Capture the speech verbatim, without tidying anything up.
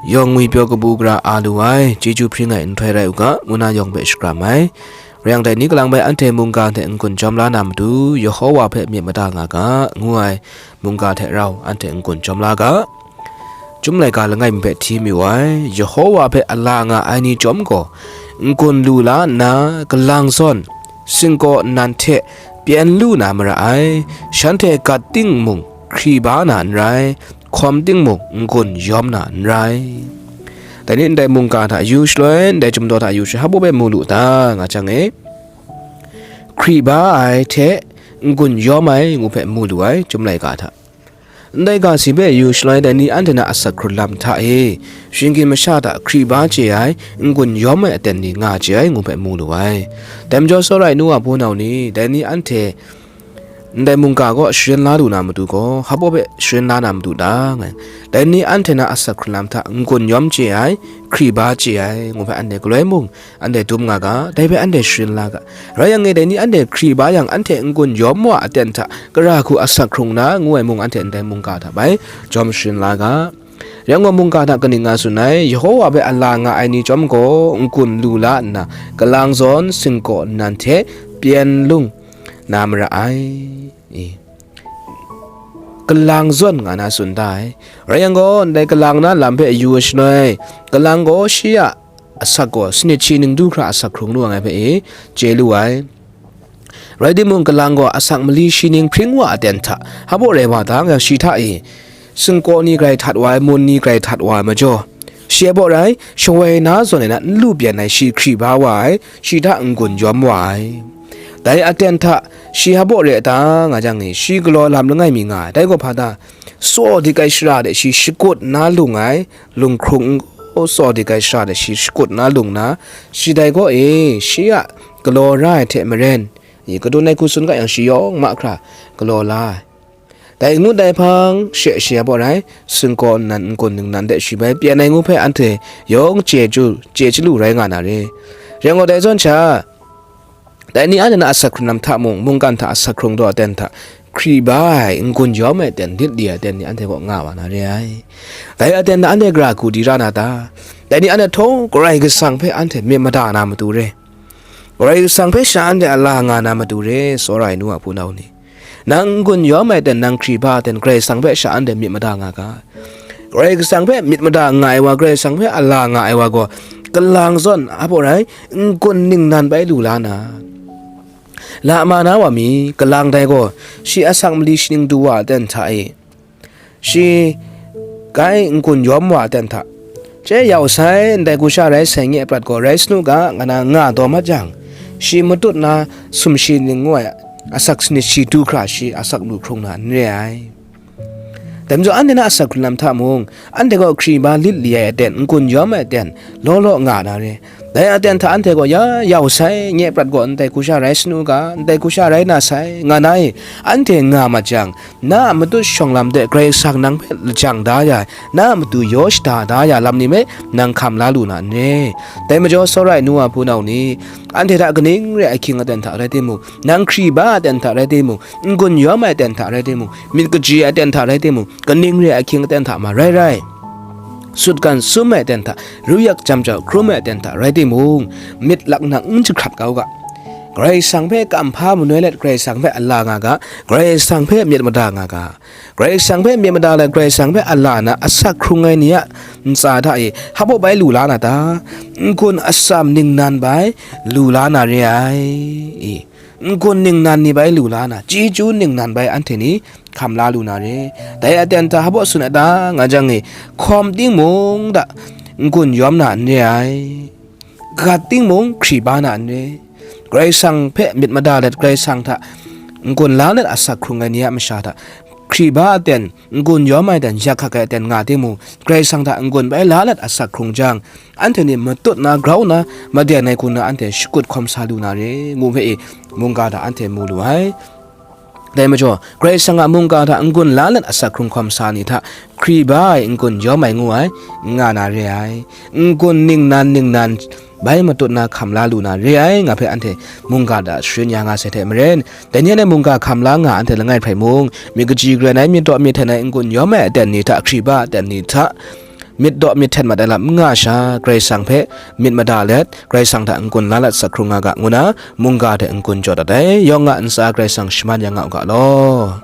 Yawng ngwipyaw kabu gara a lu ai, chyeju hpring ai nhtoi rai u ga, ngu na yawng hpe shakram ai. Rai yang, dai ni kalang bai anhte mungga hte n-gun jawm la na matu, Yehowa hpe myit mada nga ga, ngu ai mungga hte rau anhte n-gun jawm la ga. Chyum laika langai mi hpe hti mayu ai, Yehowa hpe a la nga ai ni chyawm gaw, n-gun lu la nna, kalang zawn, singkaw nnan hte pyen lu na mara ai, shanhte gat ting mung hkri ba na n rai, hkawm ting mung n-gun yawm na n rai. Dai ni ndai mungga hta yu shaloi, ndai chyum daw hta yu shaloi, hpa baw hpe mu lu ta, nga jang e, hkri ba ai hte n-gun yawm ai ngu hpe mu lu ai, chyum laika hta. Ndai ga si hpe yu shaloi, dai ni anhte na asak hkrun lam hta e, shinggyim masha hta hkri ba chye ai, n-gun yawm ai aten ni nga chye ai ngu hpe mu lu ai. Dai majaw, tsawra ai nu wa hpunau ni, dai ni anhte ndai mungga gaw sharin la lu na matu gaw, hpa baw hpe sharin la na matu ta, ngai. Dai ni anhte na asak hkrun lam hta n-gun yawm chye ai, hkri ba chye ai, ngu hpe anhte galoi mung, anhte dum nga ga, dai hpe anhte sharin la ga. Rai yang e, dai ni anhte hkri ba yang, anhte n-gun yawm wa aten hta, gara hku asak hkrung na, ngu ai mung, anhte ndai mungga hta bai jawm sharin la ga. Rai yang gaw, mungga hta kaning nga tsun ai, Yehowa hpe a la nga ai ni chyawm gaw, n-gun lu la nna, kalang zawn, singkaw nnan hte pyen lung na mara ai. I. Kalang zawn nga na tsun da ai. Rai yang gaw, ndai kalang na lam hpe yu ai shaloi, kalang gaw shi a asak gaw sanit shi ning du hkra asak hkrung lu ai hpe e chye lu ai. Rai timung, kalang gaw asak mali shi ning hpring wa aten hta, hpa baw rai wa ta nga, shi hta e singkaw ni grai htat wa ai, mun ni grai htat wa ai majaw, shi hpa baw rai, shawoi na zawn e na n lu pyen ai, shi hkri ba wa ai, shi hta n-gun yawm wa ai. Dai aten hta shi hpa baw re ai ta, nga jang e, shi galaw lam langai mi nga ai. Dai gaw hpa ta? Tsaw dik ai shara de shi shakut nna lung ai, lunghkrung n-, tsaw dik ai shara de shi shakut nna lung nna, shi dai gaw e, shi a galaw ra ai hte maren, i, kadun ai hku tsun ga yang, shi yawng mahkra galaw la ai. Dai ngut ai hpang she shi hpa baw rai, singkaw nnan n-gun ningnan de shi bai pyen ai ngu hpe anhte yawng chye chyu, chye chyalu rai nga na re. Rai yang gaw, dai zawn sha, dai ni anhte na asak hkrung lam hta mung, mungkan hta asak hkrung daw aten hta, hkri ba ai, n-gun yawm ai aten, lit li ai aten ni anhte kaw nga wa na re ai. Dai aten hta anhte gara hku di ra na ta? Dai ni anhte htawng Karai Kasang hpe anhte myit mada na matu re. Karai Kasang hpe sha anhte a la nga na matu re, tsawra ai nu a hpunau ni. Nang n-gun yawm ai ten, nang hkri ba ai ten, Karai Kasang hpe sha anhte myit mada nga ga. Karai Kasang hpe myit mada nga ai wa, Karai Kasang hpe a la nga ai wa gaw, kalang zawn, a baw rai, n-gun ningnan bai lu la na. La ma na wa mi, kalang dai gaw, shi asak mali shi ning du wa ai ten hta e, shi gai n-gun yawm wa ai ten hta, chye yau sai, ndai hku sha rai sai, nye prat gaw rai sanu ga, nga na nga daw mat jang, shi matut na sumshi ning ngu ai asak sanit shi du hkra shi asak lu hkrung na n re ai. Dai majaw, anhte na asak hkrun lam hta mung, anhte gaw hkri ba lit li ai aten, n-gun yawm ai aten, law law nga na re. Dai aten hta anhte gaw ya yau sai, nye prat gaw ndai hku sha rai sanu ga, ndai hku sha rai na sai, nga na e, anhte nga mat jang, na a matut shawng lam de Karai Kasang nang hpe lajang da ya ai, na a matu yaw shada da ya lam ni hpe nang hkam la lu na n re? Dai majaw, tsawra ai nu a hpunau ni, anhte hta kaning re ai ahkying aten hta rai timung, nang hkri ba aten hta rai timung, n-gun yawm ai aten hta rai timung, myit kaji ai aten hta rai timung, kaning re ai ahkying aten hta ma rai rai, sutgan sum ai aten hta, ruyak jam jau hkrum ai aten hta rai timung, myit lak nang n jahkrat kau ga. Karai Kasang hpe kamhpa manoi let, Karai Kasang hpe a la nga ga, Karai Kasang hpe myit mada nga ga. Karai Kasang hpe myit mada let, Karai Kasang hpe a la na asak hkrung ai ni a ntsa hta e, hpa baw bai lu la na ta? N-gun atsam ningnan bai lu la na re ai. I, n-gun ningnan ni bai lu la na, chyeju ningnan bai anhte ni hkam la lu na re. Dai aten hta hpa baw tsun ai ta, nga jang e, hkawm timung hta n-gun yawm na n re ai, gat timung hkri ba na n re. Karai Kasang hpe myit mada let, Karai Kasang hta n-gun la let asak hkrung ai ni a masha hta, hkri ba aten, n-gun yawm ai aten, yak hkak ai aten nga timung, Karai Kasang hta n-gun bai la let asak hkrung jang, anhte ni matut na, grau na, maden ai hku na anhte shakut hkawm sa lu na re, ngu hpe e, mungga hta anhte mu lu ai. Dai majaw, Karai Kasang a mungga hta n-gun la let asak hkrung hkawm sa ni hta, hkri ba ai n-gun yawm ai ngu ai, n nga na re ai. N-gun ningnan ningnan bai matut na hkam la lu na re ai, nga hpe anhte mungga hta sharin ya nga sai hte maren, dai ni anhte mungga hkam la nga anhte langai hprai mung, myit kaji karen ai, myit daw myit hten ai, n-gun yawm ai aten ni hta, hkri ba aten ni hta, myit daw myit hten mat ai lam n nga sha, Karai Kasang hpe myit mada let, Karai Kasang hta n-gun la lat sak hkrum nga ga, ngu na mungga hte n-gun jaw dat ai. Yawng nga ntsa Karai Kasang shaman ya nga u ga law.